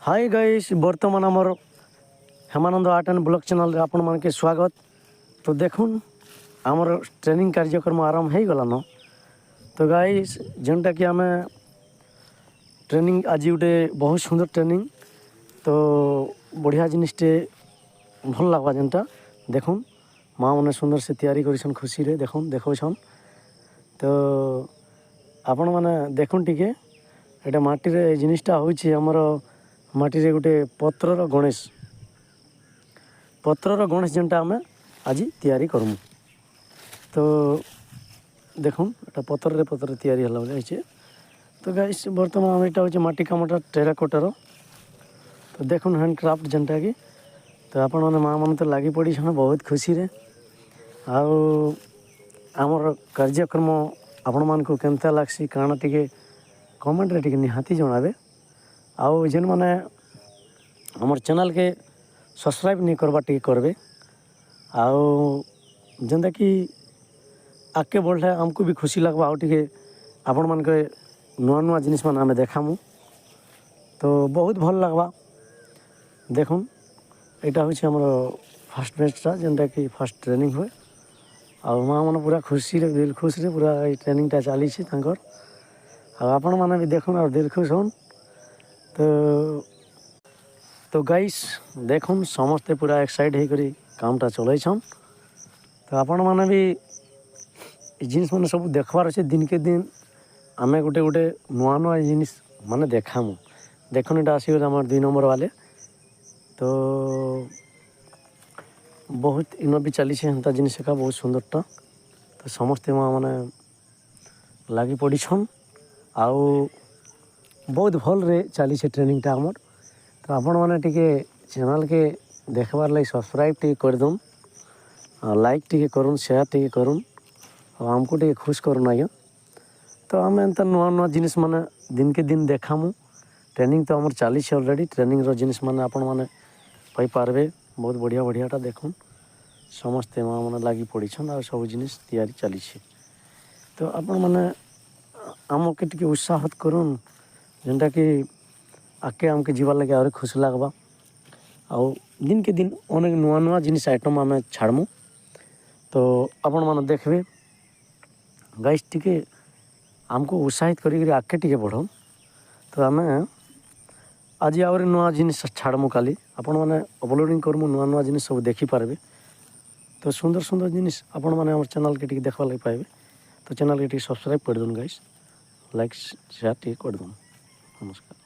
High guys, ବର୍ତ୍ତମାନ ଆମର Hemananda art and blog ଚ୍ୟାନେଲ୍ରେ ଆପଣମାନଙ୍କୁ ସ୍ୱାଗତ। ତ ଦେଖୁନ୍, ଆମର ଟ୍ରେନିଂ କାର୍ଯ୍ୟକ୍ରମ ଆରମ୍ଭ ହେଇଗଲାନ। ତ ଗାଇସ୍, ଯେନ୍ଟାକି ଆମେ ଟ୍ରେନିଂ ଆଜି ଗୋଟେ ବହୁତ ସୁନ୍ଦର ଟ୍ରେନିଂ। ତ ବଢ଼ିଆ ଜିନିଷଟେ, ଭଲ ଲାଗ୍ବା ଯେନ୍ଟା। ଦେଖୁନ୍, ମା ମାନେ ସୁନ୍ଦର ସେ ତିଆରି କରିଛନ୍, ଖୁସିରେ ଦେଖୁନ୍ ଦେଖଉଛନ୍। ତ ଆପଣମାନେ ଦେଖୁନ୍ ଟିକେ, ଏଇଟା ମାଟିରେ ଏ ଜିନିଷଟା ହେଉଛି ଆମର ମାଟିରେ ଗୋଟେ ପତ୍ରର ଗଣେଶ। ପତ୍ରର ଗଣେଶ ଯେନ୍ଟା ଆମେ ଆଜି ତିଆରି କରମୁ। ତ ଦେଖୁନ୍, ଏଟା ପତ୍ରରେ ପତ୍ରରେ ତିଆରି ହେଲା ଭଳିଆ ହେଇଛେ। ତ ଗାଇସ୍, ବର୍ତ୍ତମାନ ଆମେ ଏଇଟା ହେଉଛି ମାଟି କାମଟା ଟେରାକୋଟାର। ତ ଦେଖୁନ୍, ହ୍ୟାଣ୍ଡକ୍ରାଫ୍ଟ ଯେନ୍ଟାକି। ତ ଆପଣମାନେ ମା ମାନେ ତ ଲାଗି ପଡ଼ିଛନ୍ ବହୁତ ଖୁସିରେ। ଆଉ ଆମର କାର୍ଯ୍ୟକ୍ରମ ଆପଣମାନଙ୍କୁ କେନ୍ତା ଲାଗ୍ସି, କାଣା, ଟିକେ କମେଣ୍ଟରେ ଟିକେ ନିହାତି ଜଣାବେ। ଆଉ ଯେନ୍ମାନେ ଆମର୍ ଚ୍ୟାନେଲ୍କେ ସବସ୍କ୍ରାଇବ୍ ନେଇ କରବା, ଟିକେ କରବେ। ଆଉ ଯେନ୍ଟାକି ଆଗ୍କେ ବଢ଼ଲେ ଆମକୁ ବି ଖୁସି ଲାଗ୍ବା, ଆଉ ଟିକେ ଆପଣମାନକେ ନୂଆ ନୂଆ ଜିନିଷ୍ମାନେ ଆମେ ଦେଖାମୁ, ତ ବହୁତ ଭଲ୍ ଲାଗ୍ବା। ଦେଖୁନ୍, ଏଇଟା ହେଉଛି ଆମର ଫାର୍ଷ୍ଟ ବ୍ୟାଚ୍ଟା, ଯେନ୍ଟାକି ଫାର୍ଷ୍ଟ ଟ୍ରେନିଂ ହୁଏ। ଆଉ ମା' ମାନେ ପୁରା ଖୁସିରେ, ଦିଲ୍ ଖୁସିରେ ପୁରା ଏଇ ଟ୍ରେନିଂଟା ଚାଲିଛି ତାଙ୍କର। ଆଉ ଆପଣମାନେ ବି ଦେଖୁନ୍ ଆଉ ଦିଲ୍ ଖୁସ୍ ହଉନ୍। ତ ଗାଇସ୍, ଦେଖୁନ୍, ସମସ୍ତେ ପୁରା ଏକ୍ସାଇଟ୍ ହେଇକରି କାମଟା ଚଲେଇଛନ୍। ତ ଆପଣମାନେ ବି ଏ ଜିନିଷ୍ ମାନେ ସବୁ ଦେଖବାର ଅଛି। ଦିନକେ ଦିନ ଆମେ ଗୋଟେ ଗୋଟେ ନୂଆ ନୂଆ ଜିନିଷ୍ ମାନେ ଦେଖାମୁ। ଦେଖୁନ୍, ଏଇଟା ଆସିଗଲା ଆମର 2 ନମ୍ବର ବାଲେ। ତ ବହୁତ ଇନ ବି ଚାଲିছে ହେନ୍ତା ଜିନିଷ ଏକା, ବହୁତ ସୁନ୍ଦରଟା। ତ ସମସ୍ତେ ମା ମାନେ ଲାଗି ପଡ଼ିଛନ୍ ଆଉ ବହୁତ ଭଲରେ ଚାଲିছে ଟ୍ରେନିଂଟା ଆମର। ତ ଆପଣମାନେ ଟିକେ ଚ୍ୟାନେଲ୍କେ ଦେଖବାର୍ ଲାଗି ସବସ୍କ୍ରାଇବ୍ ଟିକେ କରିଦଉନ୍, ଆଉ ଲାଇକ୍ ଟିକେ କରୁନ୍, ସେୟାର ଟିକେ କରୁନ୍ ଆଉ ଆମକୁ ଟିକେ ଖୁସ୍ କରୁନ୍ ଆଜ୍ଞା। ତ ଆମେ ଏନ୍ତା ନୂଆ ନୂଆ ଜିନିଷ୍ ମାନେ ଦିନକେ ଦିନ ଦେଖାମୁ। ଟ୍ରେନିଂ ତ ଆମର ଚାଲିছে ଅଲରେଡ଼ି, ଟ୍ରେନିଂର ଜିନିଷ୍ ମାନେ ଆପଣମାନେ ପାଇପାରବେ ବହୁତ ବଢ଼ିଆ ବଢ଼ିଆଟା। ଦେଖୁନ୍, ସମସ୍ତେ ମା ମାନେ ଲାଗି ପଡ଼ିଛନ୍ ଆଉ ସବୁ ଜିନିଷ୍ ତିଆରି ଚାଲିছে। ତ ଆପଣମାନେ ଆମକେ ଟିକେ ଉତ୍ସାହିତ କରୁନ୍, ଯେନ୍ଟାକି ଆଗ୍କେ ଆମକେ ଯିବାର୍ ଲାଗି ଆହୁରି ଖୁସି ଲାଗ୍ବା। ଆଉ ଦିନକେ ଦିନ ଅନେକ ନୂଆ ନୂଆ ଜିନିଷ୍, ଆଇଟମ୍ ଆମେ ଛାଡ଼ମୁ, ତ ଆପଣମାନେ ଦେଖିବେ। ଗାଇସ୍, ଟିକେ ଆମକୁ ଉତ୍ସାହିତ କରିକିରି ଆଗ୍କେ ଟିକେ ବଢ଼ୁନ୍। ତ ଆମେ ଆଜି ଆହୁରି ନୂଆ ଜିନିଷ ଛାଡ଼ମୁ, କାଲି ଆପଣମାନେ ଅପଲୋଡ଼ିଂ କରମୁ, ନୂଆ ନୂଆ ଜିନିଷ ସବୁ ଦେଖିପାରିବେ। ତ ସୁନ୍ଦର ସୁନ୍ଦର ଜିନିଷ ଆପଣମାନେ ଆମର ଚ୍ୟାନେଲ୍କେ ଟିକେ ଦେଖିବାର୍ ଲାଗି ପାଇବେ। ତ ଚ୍ୟାନେଲ୍କେ ଟିକେ ସବସ୍କ୍ରାଇବ୍ କରିଦଉନ୍ ଗାଇସ୍, ଲାଇକ୍ ସେୟାର ଟିକେ କରିଦଉନ୍। ନମସ୍କାର।